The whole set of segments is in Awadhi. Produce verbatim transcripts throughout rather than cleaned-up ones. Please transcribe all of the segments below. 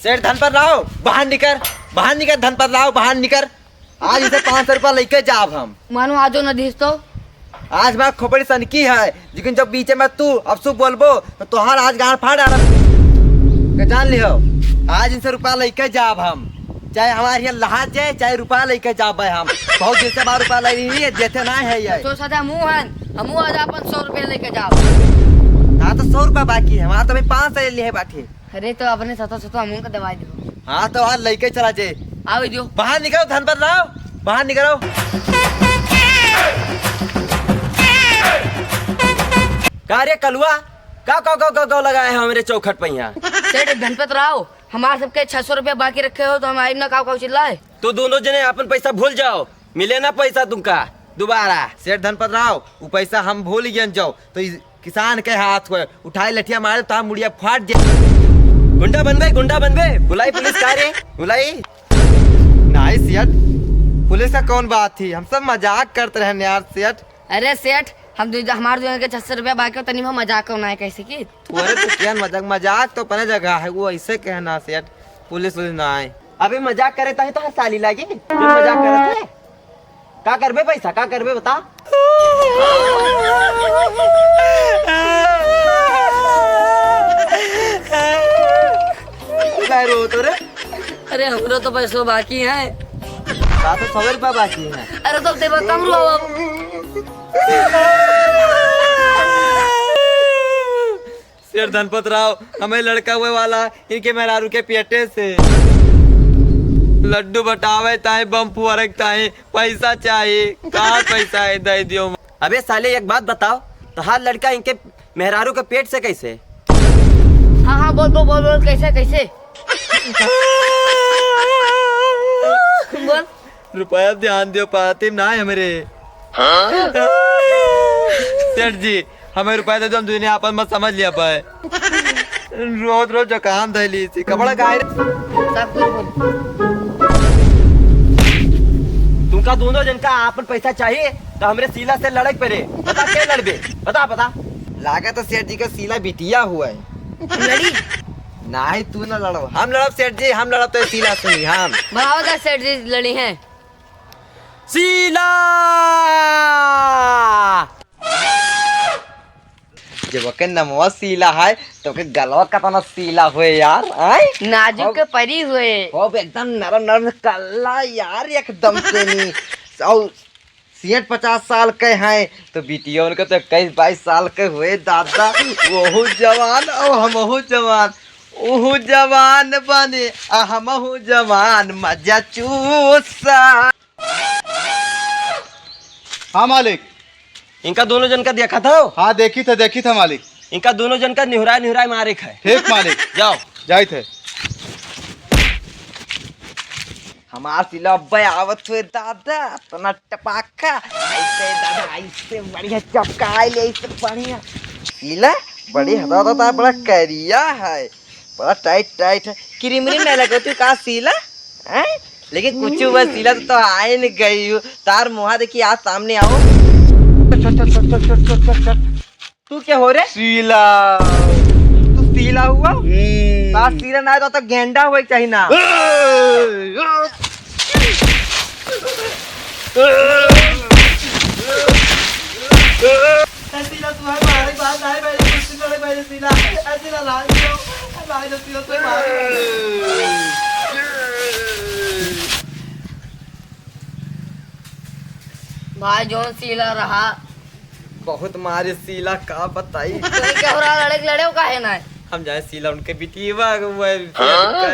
सेठ धनपत राव, बाहर निकर, बाहर निकर धनपत राव, बाहर निकर। आज इसे पाँच सौ रुपया लेके जाब हम। मानो आजो न दिस तो। आज हमार खोपड़ी सनकी है, लेकिन जब बीचे में तू अपशुभ बोलबो, तो तोहार आज गांड फाड़ डालब। के जान लिहो, आज इनसे रुपया लेके जाब हम, चाहे हमारे यहाँ लहाज जाए, चाहे रुपया लेके जाब हम। बहुत दिन से हमार रुपया ले रही है, देते ना है ये। तो सदा मुँह हन, हमू आज अपन सौ रुपया लेके जाब। हाँ, तो सौ रुपया बाकी है, हमार तो अभी पाँच सौ ले लिए है बाकी। अरे, तो अपने सतो सतो हमहू का दवाई दो। हाँ, तो आज लइके चला जे। आवे जो। बाहर निकलो धनपत राव, बाहर निकलो। का रे कलुआ, का गौ गौ गौ गौ लगाए है हमरे चौखट पे यहाँ? सेठ धनपत राव, हमार सबके छह सौ रुपया बाकी रखे हो, तो हम आइब ना, काव काव चिल्लाए। तो दोनों जने अपन पैसा भूल जाओ, मिले ना पैसा तुमका दोबारा। सेठ धनपत राव, उ पैसा हम भूल गयन जाओ, तो इस किसान के हाथ हुए, उठाए लठिया मारे तो मुड़िया फाट जाए। गुंडा बनबे, गुंडा बनबे, बुलाई पुलिस का रे, बुलाई। नहीं सेठ, पुलिस का कौन बात थी, हम सब मजाक करते रहन यार सेठ। अरे सेठ, हम दो, हमार दोनों के छह सौ रुपया बाकी हो, तनी में मजाक होना है कैसे की? अरे तो क्या मजाक, मजाक तो अपने जगह है, वो ऐसे कहना सेठ, पुलिस वुलिस ना आए। अबे मजाक करे ताही तो हर साली लागी, जो मजाक करत है। का करबे पैसा, का करबे बता? काय रो तो रे? अरे हमरो तो पैसो बाकी है। का तो सौ रुपया बाकी है। अरे तो देबा तब रो अब। सेठ धनपत राव, हमें लड़का हुए वाला, इनके मेहरारू के पेटे से। लड्डू बटावे ताई, बम फुअरक ताई, पैसा चाही, कहाँ पैसा है, दे दियो। अबे साले, एक बात बताओ, तोहार लड़का इनके मेहरारू के पेट से कैसे? हाँ, हाँ, बोल, बोल, बोल, बोल, कैसे, कैसे? बोल। रुपया ध्यान दियो, पाती में ना है हमरे। सेठ जी, हमें रुपया दे दो, हम दुनिया आपस में समझ लिया पाए। रोज रोज जुकाम धैली सी, कपड़ा काहे रे? सब कुछ बोल। तुमका दोनों जन का आपन पैसा चाहिए, तो हमरे शीला से लड़े के पड़े। बता, के लड़बे? बता, बता। लागत है सेठ जी का शीला बिटिया हुआ है। लड़ी? नाही, तू ना लड़ो, हम लड़ब सेठ जी, हम लड़ब तो शीला से ही, हम। बताओ तो सेठ जी लड़ी हैं। शीला! जब ओके नमवा शीला है, तो ओके गलवा कतना शीला हुए यार, आय? नाजुक अब के परी हुए। अब एकदम नरम नरम कल्ला यार, एकदम से नी। औ सेठ पचास साल के हैं, तो बिटिया उनके तो इक्कीस बाईस साल के हुए दादा, वहू जवान और हमहू जवान, ओहू जवान बने आ हमहू जवान, मजा चूसा। हाँ मालिक। इनका दोनों जन का देखा था? हाँ, देखी था, देखी था मालिक। इनका दोनों जन का निहुराए निहुराए मारे क है। ठीक मालिक। जाओ। जाइत है। हमार शीला अब्बे आवत हुए दादा, तना टपाका, ऐसे दादा, ऐसे बढ़िया चपकाए ले, ऐसे बढ़िया। शीला, बड़ी हदा हदा, बड़ा करिया है, बड़ा टाइट टाइट है। क्रीम व्रीम नहीं लगो तू का शीला? हैं? लेकिन कुछ हुआ शीला, तो, तो आए नहीं गई हो। तार मुहा देखी, आज सामने आओ। छोड़, छोड़, छोड़। तू क्या हो रे? शीला। तू शीला हुआ? हम्म। तार शीला ना है तो, तो गेंडा हुआ चाहिए ना। ए, शीला, तू है, मारे बात आए, भाई, कुछ नहीं करे, भाई, शीला। ए, शीला, लाज दो। लाज दो, शीला, तू मारे। भाई, जौन शीला रहा, बहुत मारे शीला, का बताई। तो ये क्या हो रहा, लड़े के लड़े हो काहे ना है? हम जाए शीला उनके बिटिया हुआ है, हाँ?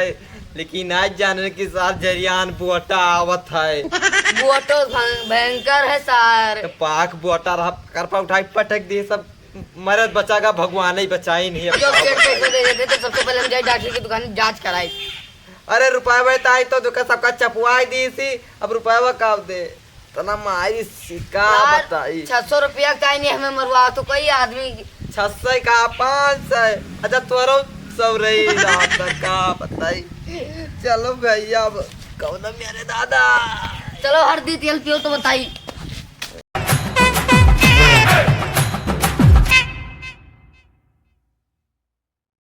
लेकिन आज जाने के साथ जरियान बोटा आवत है। बोटो भं-, भयंकर है सार। तो पाक बोटा रहा, करपा उठाई पटक दिए, सब मरद बचा का भगवान ही बचाई नहीं। अब जो का सेठ बताई। पैसा दे देते तो सबसे पहले हम जाए डॉक्टर की दुकान में जांच कराई। अरे रुपया ताई तो दुकान सबका चपवाई दी सी, अब रुपया का दे। तना मारी सिका यार, बताई। छह सौ रुपया का ही नहीं हमें मरवा तो कोई आदमी। छह सौ का पाँच सौ। अच्छा तोरो सौ रही रात का का बताई। चलो भैया अब कौन मेरे दादा। चलो हरदी तेल पियो तो बताई।